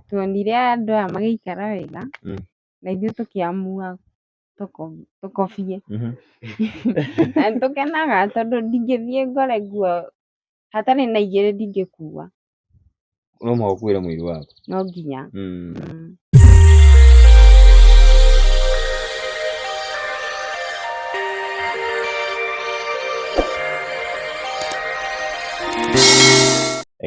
Tuonire andũ aya magĩikara wega na ithuĩ tũkĩamua tũkobie. Na nĩtũkenaga tondũ ndingĩthiĩ ngore nguo hatarĩ na igĩrĩ ndingĩkua. No mũhaka ũkuĩre mũirũ waku. No nginya.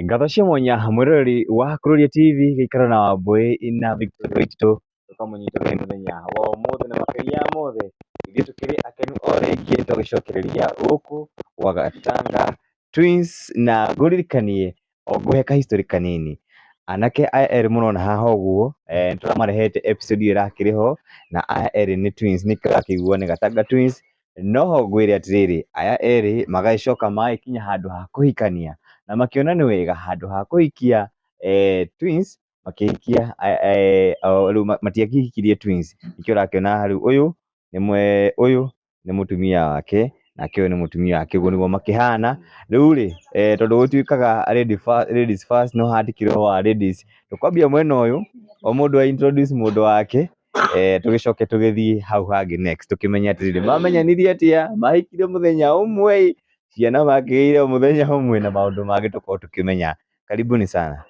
Ngatho cia mwanya mwĩroreri wa Kururia TV gĩikaro na Wambũi na Victoria Waititũ tũkamũnyita ũgeni mũthenya wa ũmũthĩ na makĩria ya mothe ithuĩ tũkĩrĩ akenu o rĩngĩ tũgĩcokereria gũkũ gwa Gatanga Twins na ngũririkanie o ngũhe ka history kanini anake aya erĩ mũrona haha ũguo nĩtũramarehete episode ĩyo ĩrakĩrĩ ho na aya erĩ nĩ twins nĩkĩo ũrakĩigua nĩ Gatanga Twins noho ngwĩre atĩrĩrĩ aya erĩ magagĩcoka magagĩkinya handũ ha kũhikania na makĩona nĩ wega handũ ha kũhikia twins makĩhikia rĩu matiakĩhikirie twins nĩkĩo ũrakĩona haha rĩu ũyũ nĩ ũyũ nĩ mũtumia wake nake ũyũ nĩ mũtumia wake ũguo nĩguo makĩhana. Rĩu rĩ tondũ gũtuĩkaga ladies first no haha ndikĩrĩ ũhoro wa ladies, tũkwambia mwena ũyũ o mũndũ a introduce mũndũ wake tũgĩcoke tũgĩthiĩ hau hangĩ next tũkĩmenye atĩrĩrĩ mamenyanirie atĩa, mahikire mũthenya ũmwe ĩ, ciana makĩgĩire o mũthenya ũmwe na maũndũ mangĩ tũkorwo tũkĩmenya. Karibuni sana.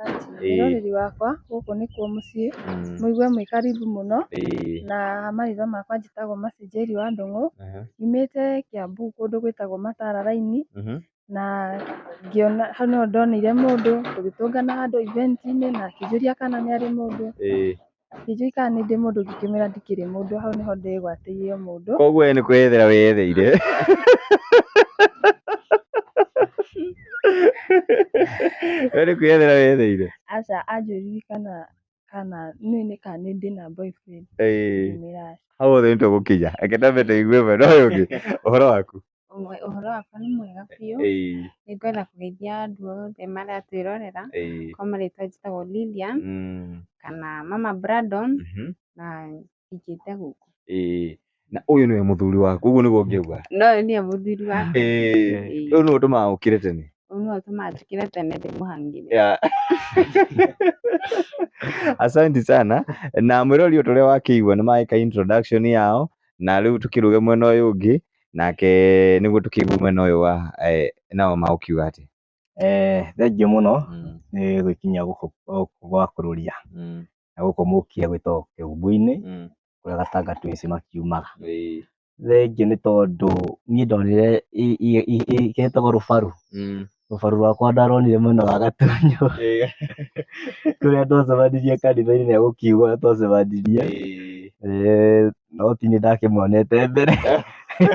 Asante. Mwĩroreri wakwa gũkũ nĩkuo mũciĩ mũigue mwĩ karibu mũno na marĩtwa makwa njĩtagwo Mercy Njeri wa Ndung'u nyumĩte Kiambu kũndũ gwĩtagwo Matara raini na ngĩona hau nĩho ndoneire mũndũ tũgĩtũngana handũ event -inĩ na akĩnjũria kana nĩ arĩ mũndũ akĩnjũria kana nĩ ndĩ mũndũ ngĩkĩmwĩra ndikĩrĩ mũndũ hau nĩho ndĩgwatĩire mũndũ. Koguo we nĩ kwĩyethera wĩyetheire. We nĩ kwĩyethera wĩyetheire. Aca anjũririe kana niĩ kana nĩ ndĩna boyfriend ngĩmwĩra aca. Hau hothe nĩ tũgũkinya. Reke twambe tũigue mwena ũyũ ũngĩ. Ũhoro waku? Ũhoro wakwa nĩ mwega biũ. Nĩ ngwenda kũgeithia andũ othe maratwĩrorera. Kwa marĩtwa njĩtagwo Lilian kana Mama Brandon na njikĩte gũkũ. Na ũyũ nĩwe mũthuri waku, ũguo nĩguo ũngĩuga? No ũyũ nĩwe mũthuri wakwa. Ũyũ nĩwe ũtũmaga ũkĩre tene? Ũyũ nĩwe ũtũmaga njũkĩre tene ndĩmũhang'ĩre. Asante sana. Na mwĩrori o ta ũrĩa wakĩigua nĩ magĩka introduction yao, na rĩu tũkĩrũge mwena ũyũ ũngĩ, nake nĩguo tũkĩigue mwena ũyũ wa nao magũkiuga atĩa. Thengiũ mũno nĩ gwĩkinyia gũkũ gwa Kururia, na gũkũ mũkire gwĩtagwo Kĩhumbu-inĩ, kũrĩa Gatanga Twins makiumaga. Thengiũ nĩ tondũ niĩ ndonire getagwo rũbaru, rũbaru rwakwa ndaronire mwena wa Gatunyu, kũrĩa twacemanirie kanitha-inĩ nĩ egũkiuga ũrĩa twacemanirie, no ti niĩ ndakĩmuonete mbere. He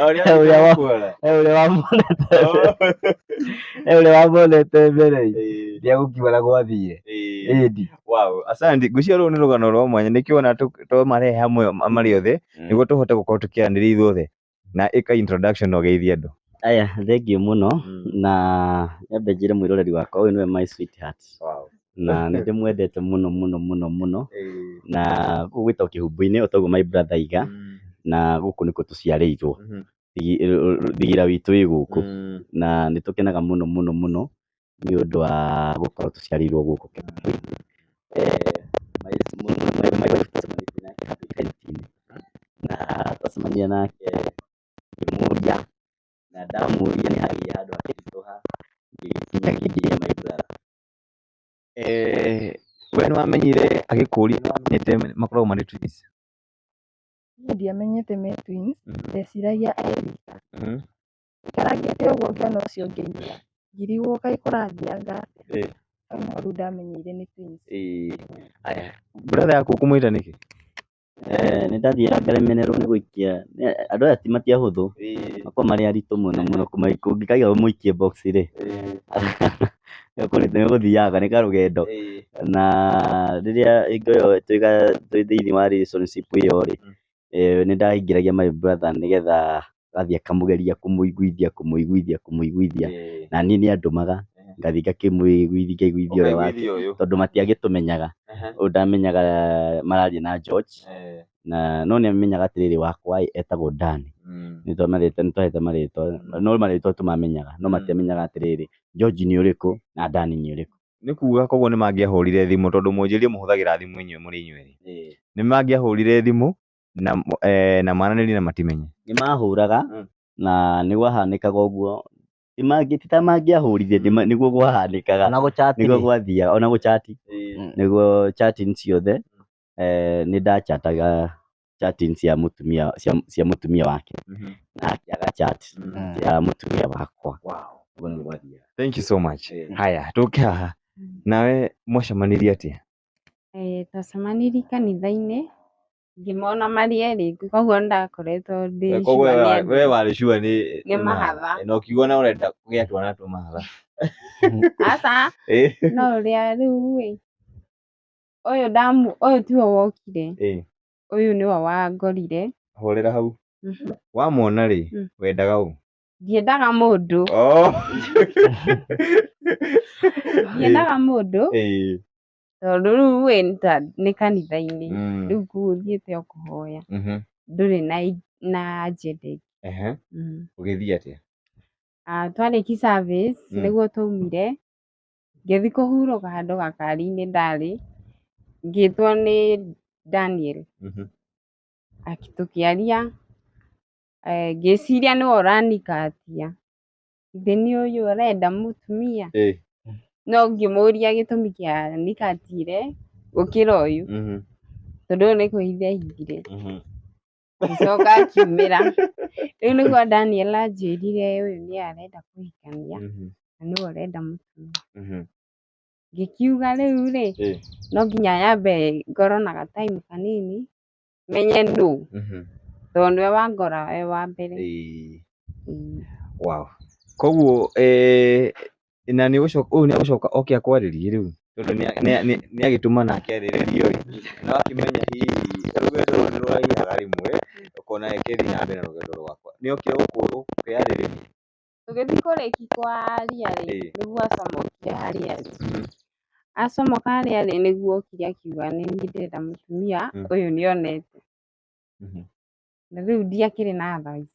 ũrĩa wamuonete mbere nĩ egũkiuga na gwathire. Ĩni. Wow, asante. Ngwĩciria rũrũ nĩ rũgano rwa mwanya nĩkĩo wona twamarehe hamwe marĩ othe nĩguo tũhote gũkorwo tũkĩaranĩria ithuothe na ĩka introduction na ũgeithie andũ. Aya, thengiũ mũno na nyambe njĩre mwĩroreri wakwa ũyũ nĩwe my sweetheart na nĩ ndĩmwendete mũno mũno mũno mũno na gũkũ gwĩtagwo Kĩhumbu-inĩ o ta ũguo my brother aiga na gũkũ nĩkuo tũciarĩirwo, thigira witũ wĩ gũkũ na nĩ tũkenaga mũno mũno mũno nĩ ũndũ wa gũkorwo tũciarĩirwo gũkũ Kĩhumbu-inĩ. My wife twacemanirie nake handũ event-inĩ na twacemania nake ngĩmũria na ndamũria nĩ hagĩire handũ hakĩritũha ngĩgĩkinya ngĩingĩria my brother. We nĩ wamenyire agĩkũria nĩ wamenyete makoragwo marĩ twins? Niĩ ndiamenyete me twins, ndeciragia e wika. Njaikarangĩte ũguo ngĩona ũcio ũngĩ aingĩra, ngĩrigwo kaĩ kũrathianga atĩa, hau nĩho rĩu ndamenyeire nĩ twins. Aya, brother yaku ũkũmwĩta nĩkĩ? Nĩ ndathiaga ngaremererwo nĩ gũikia, andũ aya ti ahũthũ, makoragwo marĩ aritũ mũno mũno, ũngĩkaiga ũmũikie box rĩ, nĩ ũgũthianga nĩ karũgendo. Na rĩrĩa hingo ĩyo twĩ thĩiniĩ wa relationship ĩyo rĩ, nĩ ndaingĩragia my brother nĩgetha agathiĩ akamũgeria kũmũiguithia kũmũiguithia kũmũiguithia, na niĩ nĩ andũmaga ngathiĩ ngakĩmũiguithia ngaiguithia ũrĩa wake, tondũ matiagĩtũmenyaga, ũyũ ndamenyaga mararia na George, na no nĩ amenyaga atĩrĩrĩ wakwa ĩ etagwo Dan, nĩ twahete marĩtwa, no marĩtwa tũmamenyaga, no matiamenyaga atĩrĩrĩ George nĩ ũrĩkũ na Dan nĩ ũrĩkũ. Nĩ kuga koguo nĩ mangĩahũrire thimũ tondũ mũnjĩrie mũhũthagĩra thimũ inyuĩ mũrĩ inyuerĩ. Nĩ mangĩahũrire thimũ na na maranĩrie na matimenye. Nĩ mahũraga na nĩ kwahanĩkaga ũguo. Ti ta mangĩahũrire nĩguo kwahanĩkaga. Ona gũ chat Nĩguo rĩ. gwathiaga ona gũ chat. Nĩguo chatting ciothe nĩ ndachataga chatting cia mũtumia cia mũtumia wake nake aga chat cia mũtumia wakwa. Ũguo nĩguo gwathiaga. Thank you so much. Haya, tũke haha. Nawe mwacemanirie atĩa? Twacemanirie kanitha-inĩ ngĩmona marĩ erĩ, koguo nĩndakoretwo ndĩ Koguo sure nĩ we warĩ sure nĩ Nĩ mahatha. Na ũkiuga na ũrenda kũgĩa twana tũmahatha. Aca, no ũrĩa rĩu ĩ, ũyũ ndamu, ũyũ tiwe wokire, ũyũ nĩwe wangorire. Horera hau. Wamona rĩ, wendaga ũ? Ndiendaga mũndũ. Ndiendaga mũndũ. Tondũ rĩu ĩ nĩ kanitha-inĩ, rĩu kũu ũthiĩte o kũhoya, ndũrĩ na agenda ĩngĩ. Ũgĩthiĩ atĩa? Twarĩkia service nĩguo twaumire, ngĩthiĩ kũhurũka handũ gakari-inĩ ndarĩ, ngĩtwo nĩ Daniel, tũkĩaria, ngĩciria nĩwe ũranikatia, githĩ nĩ ũyũ ũrenda mũtumia? No ngĩmũria gĩtũmi kĩa nikatire gũkĩra ũyũ, tondũ ũyũ nĩ kwĩhitha ehithire, agĩcoka akiumĩra. Rĩu nĩguo Daniel anjĩrire ũyũ nĩ arenda kũhikania na nĩwe ũrenda mũtumia. Ngĩkiuga rĩu rĩ, no nginya nyambe ngorwo na ga time kanini menye nũ, tondũ nĩwe wangora e wa mbere. Wow. Koguo na nĩ ũgũcoka ũyũ nĩ egũcoka oke akwarĩrie rĩu tondũ nĩ agĩtũma nake arĩrĩrio rĩ, na wakĩmenya hihi rũgendo rũrũ nĩ rũraihaga rĩmwe ũkona reke thiĩ na mbere na rũgendo rwakwa. Nĩ okire gũkwĩyarĩrĩria? Tũgĩthiĩ kũrĩki kwaria rĩ, nĩguo acomokire harĩa arĩ. Acomoka harĩa arĩ nĩguo okire akiuga nĩ niĩ ndĩrenda mũtumia ũyũ nĩonete. Na rĩu ndiakĩrĩ na otherwise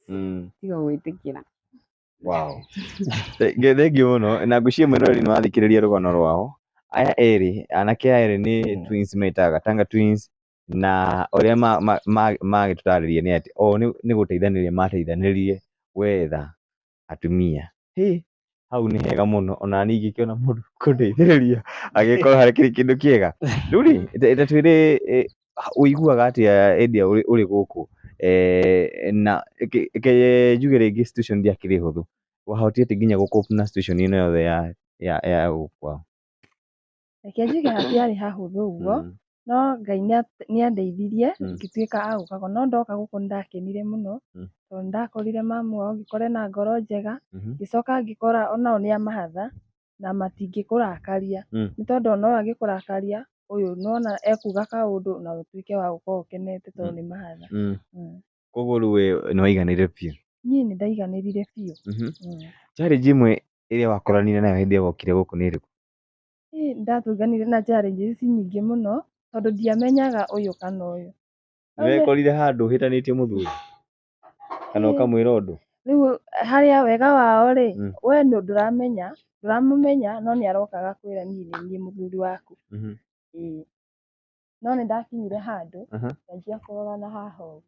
tiga gwĩtĩkĩra. Wow. Thank you mũno na ngwĩciria mwĩroreri nĩ wathikĩrĩria rũgano rwao. Aya erĩ, anake aya erĩ nĩ twins metaga Gatanga twins na ũrĩa magĩtũtarĩria nĩ atĩ o nĩ gũteithanĩria mateithanĩrie gwetha atumia. Hĩ, hau nĩ hega mũno ona niĩ ingĩkĩona mũndũ kũndeithĩrĩria agĩkorwo hakĩrĩ kĩndũ kĩega. Rĩu rĩ, ta twĩre ũiguaga atĩa hĩndĩ ĩrĩa ũrĩ gũkũ na reke njuge rĩngĩ situation ndĩakĩrĩ hũthũ. Wahotire atĩa nginya gũ cope na situation ĩno yothe ya gũkũ kwao? Reke njuge hatiarĩ hahũthũ ũguo, no Ngai nĩ andeithirie ngĩtuĩka a gũka, no ndoka gũkũ nĩ ndakenire mũno tondũ nĩ ndakorire mamu wao, ngĩkora ena ngoro njega, ngĩcoka ngĩkora onao nĩ a mahatha na matingĩkũrakaria, nĩ tondũ ona ũyũ angĩkũrakaria ũyũ nĩwona ekuga kaũndũ na ũtuĩke wa gũkorwo ũkenete tondũ nĩ mahatha. Koguo rĩu we nĩ waiganĩire biũ? Niĩ nĩ ndaiganĩrire biũ. Challenge ĩmwe ĩrĩa wakoranire nayo hĩndĩ ĩrĩa wokire gũkũ nĩ ĩrĩkũ? Nĩ ndatũnganire na challenges nyingĩ mũno tondũ ndiamenyaga ũyũ kana ũyũ. Nĩ wekorire handũ ũhĩtanĩtie mũthuri kana ũkamwĩra ũndũ? Rĩu harĩa wega wao rĩ, we ndũramenya, ndũramũmenya no nĩ aroka agakwĩra niĩ nĩ niĩ mũthuri waku. Ĩĩ. No nĩ ndakinyire handũ ngĩanjia kũrora na haha ũguo.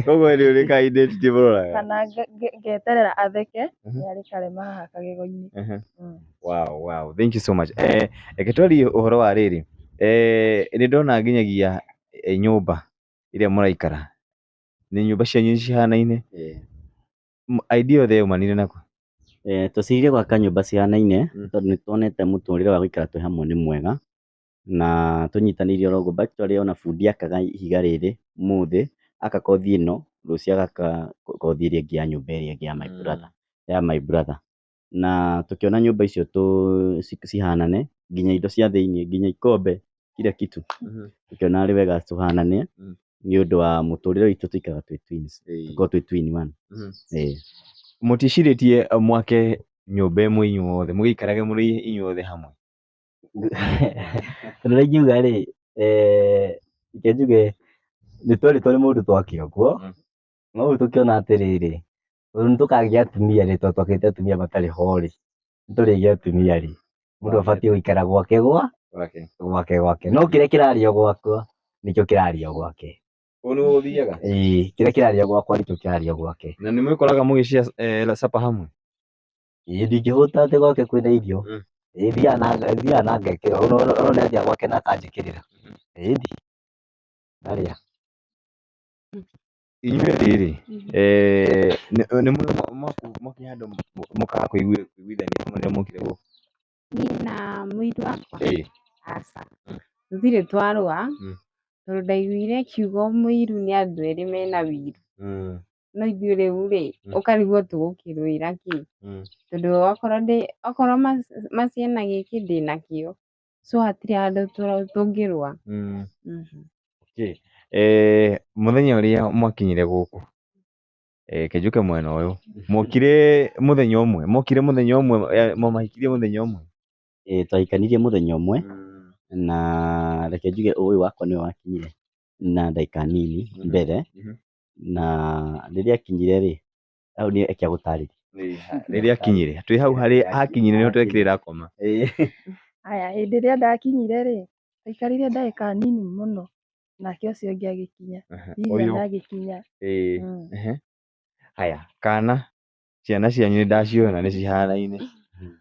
Koguo nĩ ũrĩ ka identity mũroraga? Kana ngeterera atheke nĩ arĩ karema haha kagego-inĩ. Wow, thank you so much. Reke twarie ũhoro wa rĩrĩ, nĩ ndona nginyagia nyũmba ĩrĩa mũraikara, nĩ nyũmba cianyu cihanaine? Idea yothe yaumanire nakũ? Tweciririe gwaka nyũmba cihanaine tondũ nĩ tuonete mũtũrĩre wa gũikara twĩ hamwe nĩ mwega na tũnyitanĩire oro ũguo. Actually ona bundi akaga ihiga rĩrĩ ũmũthĩ, aka kothi ĩno, rũciũ agaka kothi ĩrĩa ĩngĩ ya nyũmba ĩrĩa ĩngĩ ya my brother, ya my brother. Na tũkĩona nyũmba icio cihanane, nginya indo cia thĩiniĩ, nginya ikombe, kila kitu. Tũkĩona arĩ wega tũhanane nĩ ũndũ wa mũtũrĩre witũ tũikaraga twĩ twins, tũkorwo twĩ two in one. Ĩĩ. Mũticirĩtie mwake nyũmba ĩmwe inyuothe, mũgĩikarage mũrĩ inyuothe hamwe? Ũndũ ũrĩa ingiuga rĩ, reke njuge nĩ twerĩtwo nĩ mũndũ twake ũguo, no rĩu tũkĩona atĩrĩrĩ, Tondũ nĩ tũkagĩa atumia rĩ, tondũ twakĩte atumia matarĩ ho rĩ, nĩ tũrĩgĩa atumia rĩ, mũndũ abatiĩ gũikara gwake gwa Gwake. gwake gwake. No kĩrĩa kĩrarĩo gwakwa nĩkĩo kĩrarĩo gwake. Ũguo nĩguo gũthiaga? Ĩĩ, kĩrĩa kĩrarĩo gwakwa nĩkĩo kĩrarĩo gwake. Na nĩ mwĩkoraga mũgĩ share supper hamwe? Ĩĩ ndingĩhũta atĩ gwake kwĩna irio. Ĩĩ thiaga na thiaga na ngekĩra, ona nĩ athiaga gwake na akanjĩkĩrĩra. Ĩĩ ndarĩa. Inyuĩ rĩ, nĩ mũrĩ handũ mũkaga kũiguithania rĩrĩa mwokire gũkũ? Niĩ na mũirũ wakwa? Aca, tũtirĩ twarũa, tondũ ndaiguire kiugo mũiru nĩ andũ erĩ mena ũiru. No ithuĩ rĩu rĩ, ũkarigwo tũgũkĩrũĩra kĩ, tondũ okorwo ndĩ okorwo Mercy ena gĩkĩ ndĩnakĩo, so hatirĩ handũ tũngĩrũa. Okay. Mũthenya ũrĩa mwakinyire gũkũ, reke njũke mwena ũyũ, mwokire mũthenya ũmwe, mwokire mũthenya ũmwe, mwamahikirie mũthenya ũmwe? Ĩĩ twahikanirie mũthenya ũmwe, na reke njuge ũyũ wakwa nĩwe wakinyire na ndagĩka nini mbere, na rĩrĩa akinyire rĩ, hau nĩ reke agũtarĩrie. Rĩrĩa akinyire, twĩ hau harĩa akinyire nĩho twekĩrĩra koma. Haya, hĩndĩ ĩrĩa ndakinyire rĩ, ndaikarire ndagĩka nini mũno, nake ũcio ũngĩ agĩkinya, Lilian agĩkinya. Haya, kana ciana cianyu nĩ ndaciona nĩ cihanaine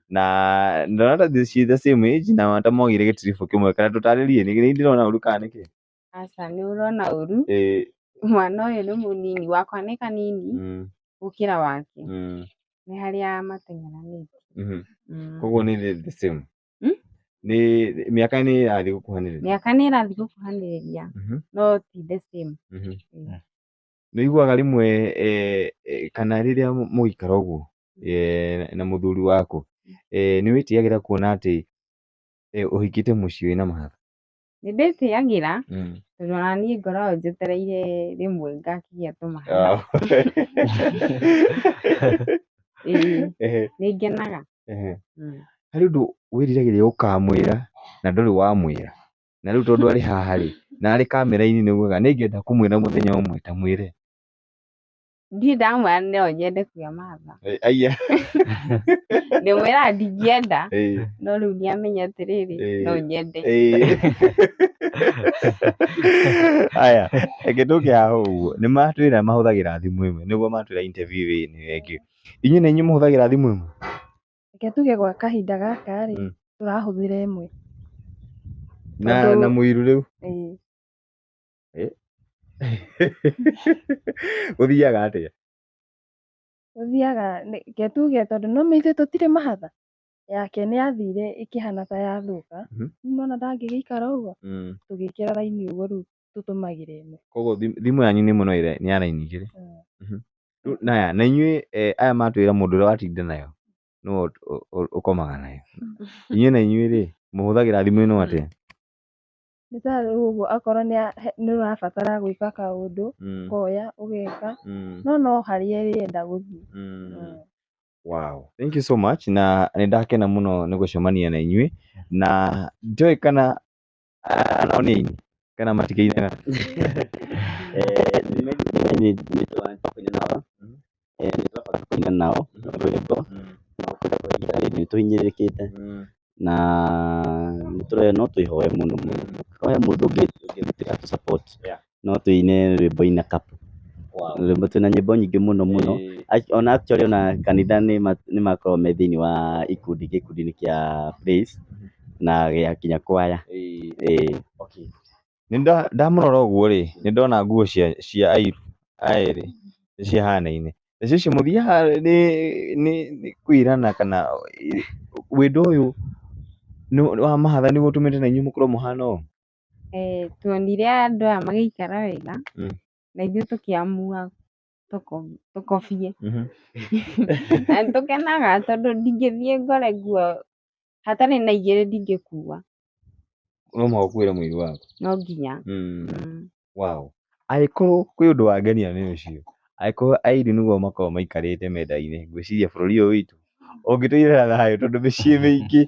na ndona ta ciĩ the same age na ta mwagĩire gĩtiribũ kĩmwe kana tũtarĩrie nĩ ndĩrona ũru kana nĩkĩ? Aca nĩ ũrona ũru, mwana ũyũ nĩ mũnini, wakwa nĩ kanini gũkĩra wake, nĩ harĩa mateng'eranĩtie. Koguo nĩ the same? Nĩ mĩaka nĩ ĩrathiĩ gũkuhanĩrĩria? Mĩaka nĩ ĩrathiĩ gũkuhanĩrĩria, no ti the same. Nĩ ũiguaga rĩmwe kana rĩrĩa mũgũikara ũguo na mũthuri waku, nĩ wĩtĩyagĩra kuona atĩ ũhikĩte mũciĩ wĩna mahatha? Nĩ ndĩtĩyagĩra tondũ ona niĩ ngoragwo njetereire rĩmwe ngakĩgĩa tũmahatha. Ĩĩ nĩ ngenaga. Harĩ ũndũ wĩriragĩria gũkamwĩra na ndũrĩ wamwĩra? Na rĩu tondũ arĩ haha rĩ, na arĩ kamera-inĩ nĩ ugaga nĩ ingĩenda kũmwĩra mũthenya ũmwe, ta mwĩre. Ndirĩ ndamwĩra no nyende kũgĩa mahatha. Aya. Ndĩmwĩraga ndingĩenda, no rĩu nĩ amenya atĩrĩrĩ, no nyende. Aya, reke tũke haha ũguo. Nĩ matwĩra mahũthagĩra thimũ ĩmwe, nĩguo matwĩra interview ĩno ĩngĩ. Inyuĩ na inyuĩ mũhũthagĩra thimũ ĩmwe? Reke tuge gwa kahinda gaka rĩ, tũrahũthĩra ĩmwe. Na na mũiru rĩu? Ĩĩ. Gũthiaga atĩa? Gũthiaga, reke tuge tondũ nĩ ũma ithuĩ tũtirĩ mahatha, yake nĩ yathire ĩkĩhana ta yathũka, rĩu nĩ wona ndangĩgĩikara ũguo, tũgĩkĩra raini ũguo rĩu tũtũmagĩra ĩmwe. Koguo thimũ yanyu nĩ ĩmwe no nĩ ya raini igĩrĩ? Naya, na inyuĩ aya matwĩra mũndũ ũrĩa watinda nayo nĩwe ũkomaga nayo. Inyuĩ na inyuĩ rĩ, mũhũthagĩra thimũ ĩno atĩa? Nĩ ta rĩu ũguo akorwo nĩ ũrabatara gwĩka kaũndũ, ũkoya ũgeka, no no harĩa ĩrenda gũthiĩ. Wow. Thank you so much na nĩ ndakena mũno nĩ gũcemania na inyuĩ na ndioĩ kana nao nĩ aini kana matikĩinaga. Nĩ tũkũina nao, nĩ tũrabanga kũina nao rwĩmbo, no kwa ihinda rĩrĩ nĩ tũhinyĩrĩrĩkĩte na no twĩhoe mũno mũno. Korwo he mũndũ ũngĩtũ support no tũine rwĩmbo in a couple. Rwĩmbo twĩna nyĩmbo nyingĩ mũno mũno. Ona actually ona kanitha nĩ makoragwo me thĩinĩ wa ikundi gĩkundi-inĩ kĩa praise na gĩa nginya kwaya. Ĩĩ. Nĩ ndamũrora ũguo rĩ, nĩ ndona nguo cia airu aya erĩ nĩ cihanaine. Nacio icio mũthiaga nĩ kwĩrana kana wendo ũyũ wa mahatha nĩguo ũtũmĩte na inyuĩ mũkorwo mũhana ũũ? Tuonire andũ aya magĩikara wega, na ithuĩ tũkĩamua tũkobie. Na nĩ tũkenaga tondũ ndingĩthiĩ ngore nguo hatarĩ na igĩrĩ ndingĩkua. No mũhaka ũkuĩre mũiru waku? No nginya. Wow. Angĩkorwo kwĩ ũndũ wangenia nĩ ũcio, angĩkorwo airũ nĩguo makoragwo maikarĩte mendaine, ngwĩciria bũrũri ũyũ witũ ũngĩtũire na thayũ tondũ mĩciĩ mĩingĩ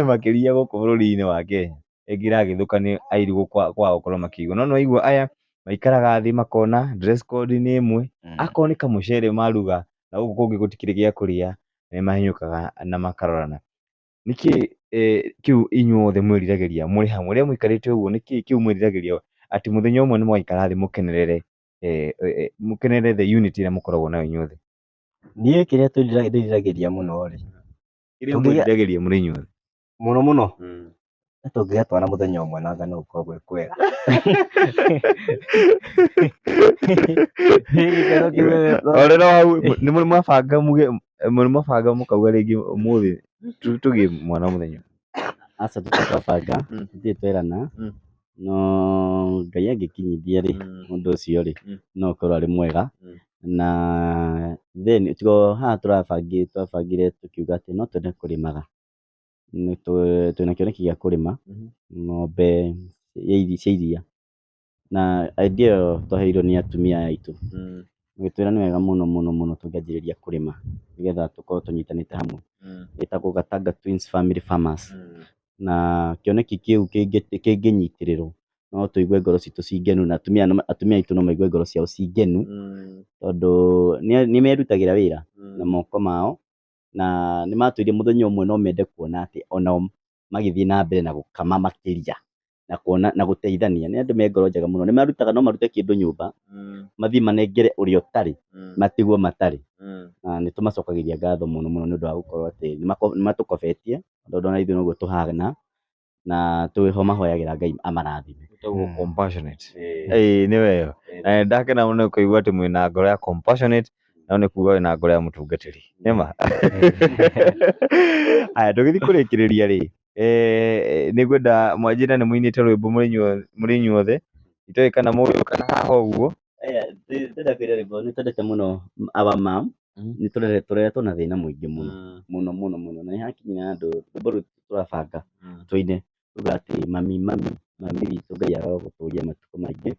makĩria gũkũ bũrũri-inĩ wa Kenya ĩngĩ ĩragĩthũka nĩ airũ kwaga gũkorwo makĩigua. No nĩwaigua aya maikaraga thĩ makona dress code nĩ ĩmwe, akorwo nĩ kamũcere maruga. na gũkũ kũngĩ gũtikĩrĩ gĩa kũrĩa, na nĩ mahenyũkaga na makarorana. Nĩkĩ kĩu inyuothe mwĩriragĩria mũrĩ hamwe, rĩrĩa mũikarĩte ũguo nĩkĩ kĩu mwĩriragĩria atĩ mũthenya ũmwe nĩ mũgaikara thĩ mũkenerere mũkenerere the unity ĩrĩa mũkoragwo nayo inyuothe? Niĩ kĩrĩa ndĩriragĩria mũno rĩ, Kĩrĩa mwĩriragĩria mũrĩ inyuothe? Mũno mũno nĩ tũngĩgĩa twana mũthenya ũmwe na anga no gũkorwo gwĩ kwega. Gĩkeno kĩu O rĩo hau nĩ mũrĩ mwabanga muge mũrĩ mwabanga mũkauga rĩngĩ ũmũthĩ tũgĩe mwana mũthenya ũmwe? Aca tũtirĩ twabanga, tũtirĩ twerana, no Ngai angĩkinyithia rĩ, ũndũ ũcio rĩ, no ũkorwo arĩ mwega. Na then tiga o haha twabangire tũkiuga atĩ no twende kũrĩmaga. Twĩna kĩoneki gĩa kũrĩma ng'ombe cia iria. Na idea ĩyo twaheirwo nĩ atumia aya aitũ, magĩtwĩra nĩ wega mũno mũno mũno tũngĩanjĩrĩria kũrĩma nĩgetha tũkorwo tũnyitanĩte hamwe. Ĩtagwo Gatanga Twins Family Farmers. Na kĩoneki kĩu kĩngĩnyitĩrĩrwo no tũigue ngoro citũ ci ngenu na atumia aitũ no maigue ngoro ciao ci ngenu, tondũ nĩ merutagĩra wĩra na moko mao. Na nĩ matwĩrire mũthenya ũmwe no mende kuona atĩ onao magĩthiĩ na mbere na gũkama makĩria na kuona na gũteithania. Nĩ andũ me ngoro njega mũno, nĩ marutaga no marute kĩndũ nyũmba mathiĩ manengere ũrĩa ũtarĩ matigwo matarĩ. Na nĩ tũmacokagĩria ngatho mũno mũno nĩ ũndũ wa gũkorwo atĩ nĩ matũkobetie tondũ ona ithuĩ noguo tũhana na twĩho mahoyagĩra Ngai amarathime. Ĩtagwo compassionate. Ĩĩ nĩ wega. Na nĩ ndakena mũno kũigua atĩ mwĩna ngoro ya compassionate no nĩ kuga wĩna ngoro ya mũtungatĩri. Nĩma? Aya tũgĩthiĩ kũrĩkĩrĩria rĩ, nĩ ngwenda mwanjĩre nĩ mũinĩte rwĩmbo mũrĩ inyuothe, itoĩ kana mũĩ kana haha ũguo. Ndĩrenda kwĩra rwĩmbo nĩ twendete mũno our mom, nĩ tũreretwo na thĩna mũingĩ mũno mũno mũno mũno, na nĩ hakinyire handũ rwĩmbo rũu tũrabanga tũine tuga atĩ mami mami mami witũ Ngai arogũtũria matukũ maingĩ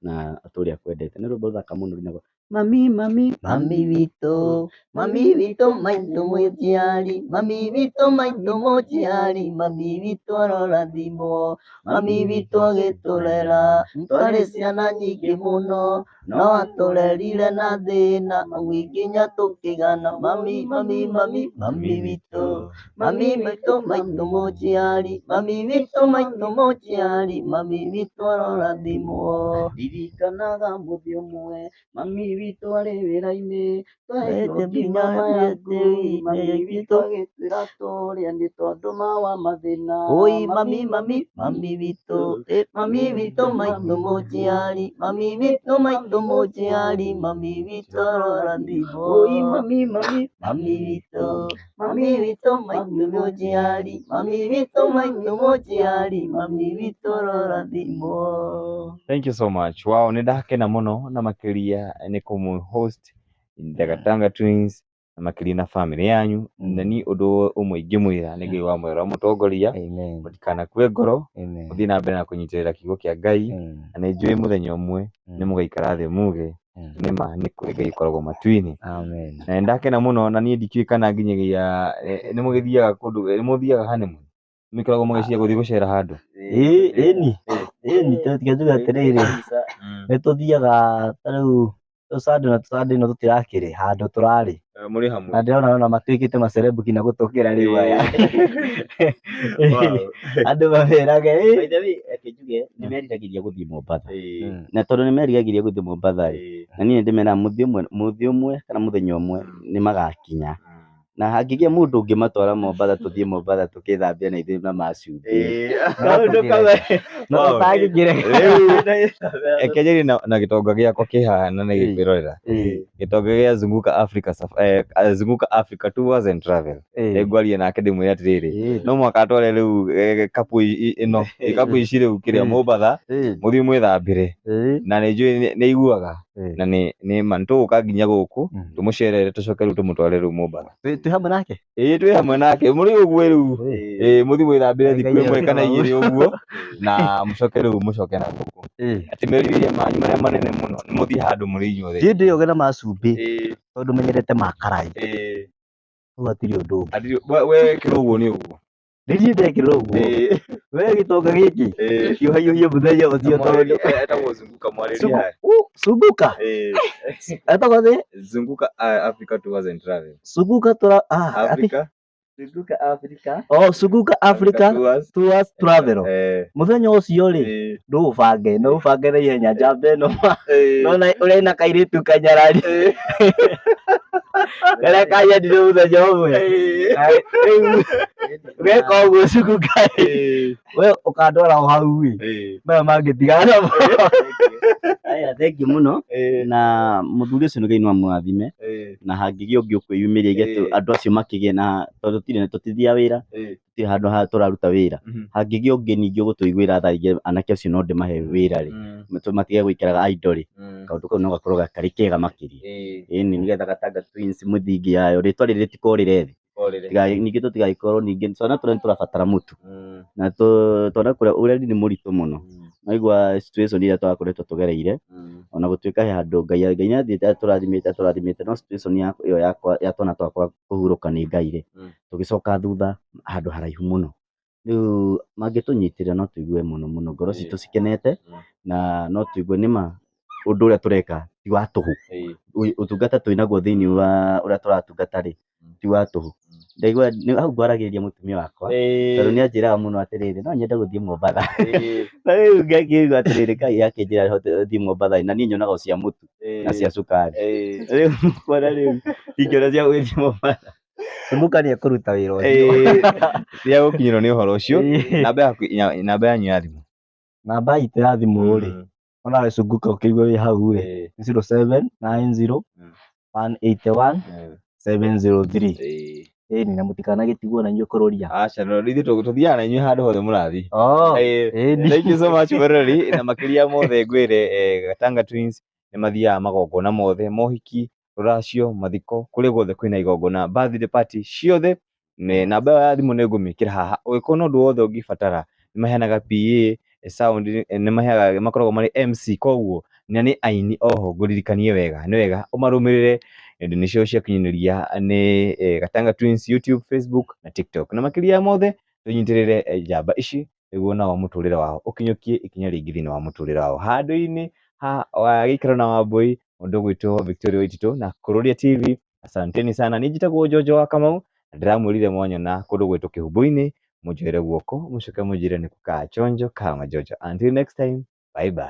na atũre akwendete. Nĩ rwĩmbo rũthaka mũno rũinagwo mami mami Mami witũ, mami witũ maitũ mũciari, mami witũ maitũ mũciari, mami witũ arorathimwo, mami witũ agĩtũrera, twarĩ ciana nyingĩ mũno, no atũrerire na thĩna nginya tũkĩgana, mami mami mami mami witũ, mami witũ maitũ mũciari, mami witũ maitũ mũciari, mami witũ arorathimwo. Ndirikanaga mũthĩ ũmwe mami witũ arĩ wĩra-inĩ twaheirwo ngima ya ngui mami witũ agĩtwĩra tũrĩe nĩ tondũ ma wa mathĩna. Oi mami mami mami witũ eh, mami witũ maitũ mũciari mami witũ maitũ mũciari mami witũ arorathimwo. Oi mami mami mami witũ mami witũ maitũ mũciari mami witũ maitũ mũciari mami witũ arorathimwo. Thank you so much. Wow, nĩ ndakena mũno na makĩria nĩ kũmũ host the Gatanga Twins na makĩria na family yanyu. Na niĩ ũndũ ũmwe ingĩmwĩra nĩ Ngai wa mwera mũtongoria, Amen. mũtikanakue ngoro, Amen. mũthiĩ na mbere na kũnyitĩrĩra kiugo kĩa Ngai, na nĩ njũĩ mũthenya ũmwe nĩ mũgaikara thĩ muge nĩma nĩ kũrĩ Ngai ũkoragwo matu-inĩ. Amen. Na nĩ ndakena mũno na niĩ ndikĩũĩ kana nginyagia nĩ mũgĩthiaga kũndũ, nĩ mũthiaga honeymoon? Nĩ mũkoragwo mũgĩciria gũthiĩ gũcera handũ? Ĩĩ ĩni ĩni reke njuge atĩrĩrĩ, nĩ tũthiaga ta rĩu tũ Sunday na tũ Sunday ĩno tũtirakĩrĩ handũ tũrarĩ. Mũrĩ hamwe. Na ndĩrona ona matuĩkĩte macerebu nginya gũtũkĩra rĩu aya. Andũ mamerage ĩ. By the way, reke njuge nĩ meriragĩria gũthiĩ Mombatha. Na tondũ nĩ meriragĩria gũthiĩ Mombatha rĩ, na niĩ nĩ ndĩmeraga mũthĩ ũmwe kana mũthenya ũmwe nĩ magakinya. Na hangĩgĩa mũndũ ũngĩmatwara Mombatha tũthiĩ Mombatha tũkĩthambie na ithuĩ na macumbĩ. Kaũndũ kau No ũtangĩkĩrega. Rĩu reke njarie na gĩtonga gĩakwa kĩ haha na nĩ gĩkwĩrorera. Gĩtonga gĩa Zunguka Africa Zunguka Africa Tours and Travel. Nĩngwaria nake ndĩmwĩre atĩrĩrĩ, no mũhaka atware rĩu kapu ĩno, ikabu ici rĩu kĩrĩa Mombatha, mũthiĩ mwĩthambĩre. Na nĩ njũĩ nĩ aiguaga na nĩ nĩ ma nĩ tũgũka nginya gũkũ tũmũcerere tũcoke rĩu tũmũtware rĩu Mombatha. Twĩ hamwe nake? Ĩĩ twĩ hamwe nake mũrĩ ũguo rĩu ĩĩ mũthiĩ mwĩthambĩre thikũ ĩmwe kana igĩrĩ ũguo na mũcoke rĩu mũcoke na gũkũ. Atĩ merirĩria manyu marĩa manene mũno nĩ mũthiĩ handũ mũrĩ inyuothe. Niĩ ndĩyoge na macumbĩ tondũ menyerete ma karaĩ. Rĩu hatirĩ ũndũ ũngĩ. We wekĩra ũguo nĩ ũguo. Nĩ niĩ ndekĩra ũguo. We gĩtonga gĩkĩ kĩũhaihũhie mũthenya ũcio tondũ Etagwo Zunguka mwarĩrie Zungu- haya. Zunguka etagwo thĩ Zunguka Africa Tours and Travel. Zunguka tura ah, ati Africa Zunguka Africa. Oh, Zunguka Africa Tours. Tours Travel. Mũthenya ũcio rĩ, ndũũbange, no ũbange na ihenya njamba ĩno nona ũrĩa ĩna kairĩtu kanyarari karĩa kanyendire mũthenya ũmwe. Na rĩu geka ũguo Zunguka rĩ, we ũkandwara o hau ĩ, maya mangĩ tigana namo. Aya, thengiũ mũno na mũthuri ũcio Ngai no amũrathime na hangĩgĩa ũngĩ ũkwĩyumĩria aige andũ acio makĩgĩe na tondũ tũtirĩ tũtithiaga wĩra, tũtirĩ handũ ha tũraruta wĩra, hangĩgĩa ũngĩ ningĩ ũgũtũiguĩra tha aige anake acio no ndĩmahe wĩra rĩ, matige gũikaraga idle rĩ, kaũndũ kau no gakorwo karĩ kega makĩria. Ĩni nĩgetha Gatanga Twins mũthingi yayo rĩtwa rĩrĩ rĩtikorĩre thĩ. Ningĩ tũtigagĩkorwo ningĩ twana tũrĩa nĩtũrabatara mũtu na twana kũrĩa ũreri nĩ mũritũ mũno. Waigua situation ĩrĩa tũrakoretwo tũgereire ona gũtuĩka he handũ Ngai Ngai nĩathiĩte atũrathimĩte atũrathimĩte no situation ĩyo yakwa ya twana twakwa kũhurũka nĩ Ngai rĩ, tũgĩcoka thutha handũ haraihu mũno. Rĩu mangĩtũnyitĩrĩra no tũigue mũno mũno ngoro citũ cikenete na no tũigue nĩma ũndũ ũrĩa tũreka ti wa tũhũ. Ũtungata twĩnaguo thĩiniĩ wa ũrĩa tũratungata rĩ, ti wa tũhũ. Ndaigua hau ngwaragĩrĩria mũtumia wakwa tondũ nĩ anjĩraga mũno atĩrĩrĩ, no nyende gũthiĩ Mombatha. Na rĩu ngakĩigua atĩrĩrĩ, Ngai akĩnjĩra hote thiĩ Mombatha na niĩ nyonaga o cia mũtu na cia cukari. Rĩu kuona rĩu ingĩona cia gũgĩthiĩ Mombatha. Zunguka nĩ ekũruta wĩra ũcio. Rĩrĩa gũkinyĩrwo nĩ ũhoro ũcio, namba yaku, namba yanyu ya thimũ. Namba itũ ya thimũ rĩ, onawe Zunguka ũkĩigua wĩ hau rĩ, nĩ 0790 181 703. Ĩni na mũtikanagĩtigwo na inyuĩ kũrũria. Aca, no ithuĩ tũthiaga na inyuĩ handũ hothe mũrathiĩ. Oh, ĩni. Thank you so much Mweroreri, na makĩria mothe ngwĩre Gatanga Twins nĩ mathiaga magongona mothe, mohiki, rũracio, mathiko, kũrĩa guothe kwĩna igongona, birthday party ciothe, namba ĩyo ya thimũ nĩ ngũmĩkĩra haha, ũngĩkorwo na ũndũ wothe ũngĩbatara, nĩ maheanaga PA, sound, nĩ maheanaga, makoragwo marĩ MC, koguo na nĩ aini oho ngũririkanie wega, nĩ wega ũmarũmĩrĩre nenda-inĩ ciao cia ũkinyanĩria nĩ Gatanga Twins YouTube, Facebook na TikTok. Na makĩria ya mothe tũnyitĩrĩre njamba ici nĩguo nao mũtũrĩre wao ũkinyũkie ikinya rĩngĩ thĩinĩ wa mũtũrĩre wao. Handũ-inĩ ha gĩikaro na Wambũi, mũndũ ũgwĩtwo Victoria Waititũ na Kururia TV, asanteni sana. Niĩ njĩtagwo Njonjo wa Kamau na ndĩramwĩrire mwanyona kũndũ gwĩtwo Kĩhumbu-inĩ, mũnjoere guoko mũcoke mũnjĩre nĩ kũ ka chonjo kama Njonjo. Until next time, bye bye.